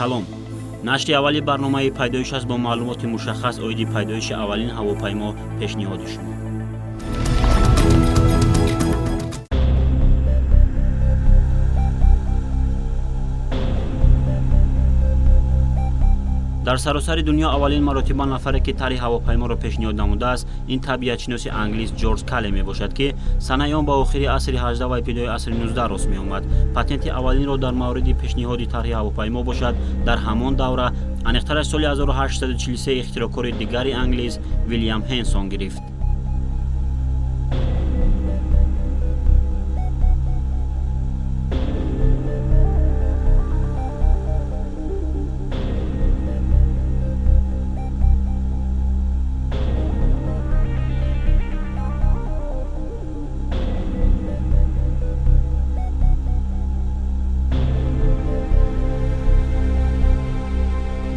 Салом. Нашри аввали барномаи пайдоиш аст бо маълумоти мушаххас оиди пайдоиши аввалин ҳавопаймо пешниҳоди шумо. Дар саросари дунё аввалин маротиба нафаре ки тарҳи ҳавопайморо пешниҳод намудааст, ин табиатшиноси англис Ҷорҷ Кале мебошад, ки санаи он ба охири асри 18 ва ибтидои асри 19 рост меомад. Патенти аввалинро дар мавриди пешниҳоди тарҳи ҳавопаймо бошад дар ҳамон давра, аниқтараш соли 1843, ихтироъкори дигари англис Вилям Ҳенсон гирифт.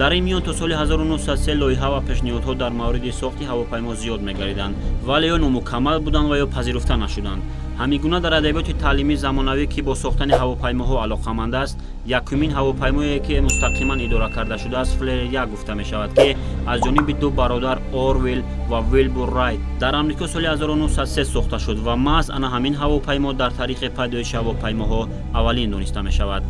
Дар ин миён то соли 1903 лоиҳа ва пешниҳодҳо дар мавриди сохти ҳавопаймо зиёд мегардиданд, вале ё номукаммал буданд ва ё пазируфта нашуданд. Ҳамин гуна дар адабиёти таълимии замонавӣ, ки бо сохтани ҳавопаймоҳо алоқаманд аст, якумин ҳавопаймое ки мустақиман идора карда шудааст, Флер 1 гуфта мешавад, ки аз ҷониби ду бародар Орвил ва Вилбур Райт дар Амрико соли 1903 сохта шуд ва маҳз ана ҳамин ҳавопаймо дар таърихи пайдоиши ҳавопаймоҳо аввалин дониста мешавад.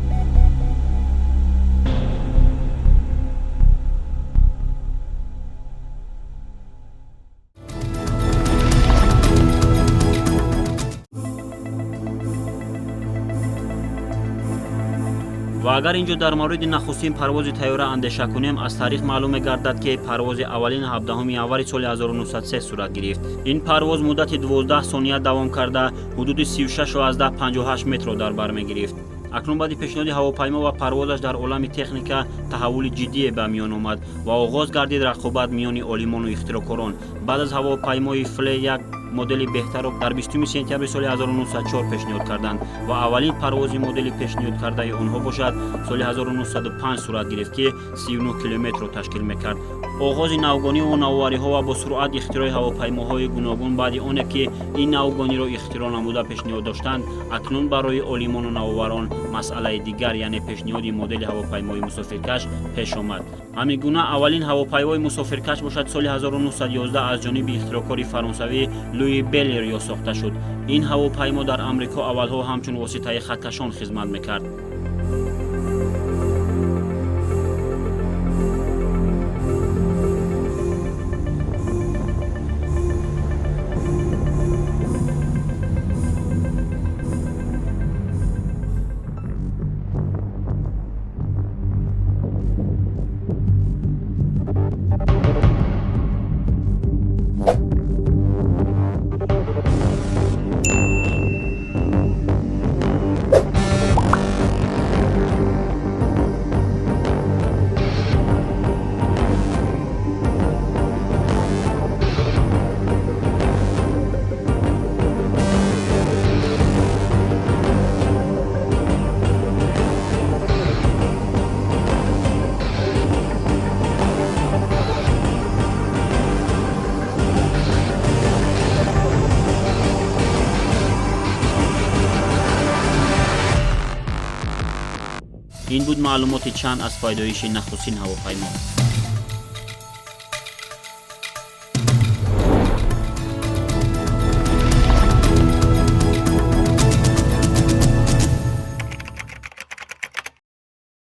Ва агар ин ҷо дар мавриди нахустин парвози тайёра андеша кунем, аз таърих маълум мегардад, ки парвози аввалин 17 январи соли 1903 сурат гирифт. Ин парвоз муддати 12 сония давом карда, ҳудуди 36,58 метрро дар бар мегирифт. Акнун баъди пешниҳоди ҳавопаймо ва парвозаш дар олами техника таҳаввули ҷиддие ба миён омад ва оғоз гардид рақобат миёни олимону ихтироъкорон. Баъд аз ҳавопаймои Фле як модели беҳтарро дар 20 сентябри соли 1904 пешниҳод карданд ва аввалин парвози модели пешниҳод кардаи онҳо бошад соли 1905 сурат гирифт, ки 39 километрро ташкил мекард. Оғози навгониву навовариҳо ва бо суръат ихтирои ҳавопаймоҳои гуногун баъди оне ки ин навгониро ихтироъ намуда пешниҳод доштанд, акнун барои олимону навоварон масъалаи дигар, яъне пешниҳоди модели ҳавопаймои мусофиркаш пеш омад. Ҳамин гуна аввалин ҳавопаймои мусофиркаш бошад соли 1911 аз ҷониби ихтироъкори фаронсавӣ Луи Беллерио сохта шуд. Ин ҳавопаймо дар Амрико аввалҳо ҳамчун воситаи хатткашон хизмат мекард. Ин буд маълумоти чанд аз пайдоиши нахустин ҳавопаймо.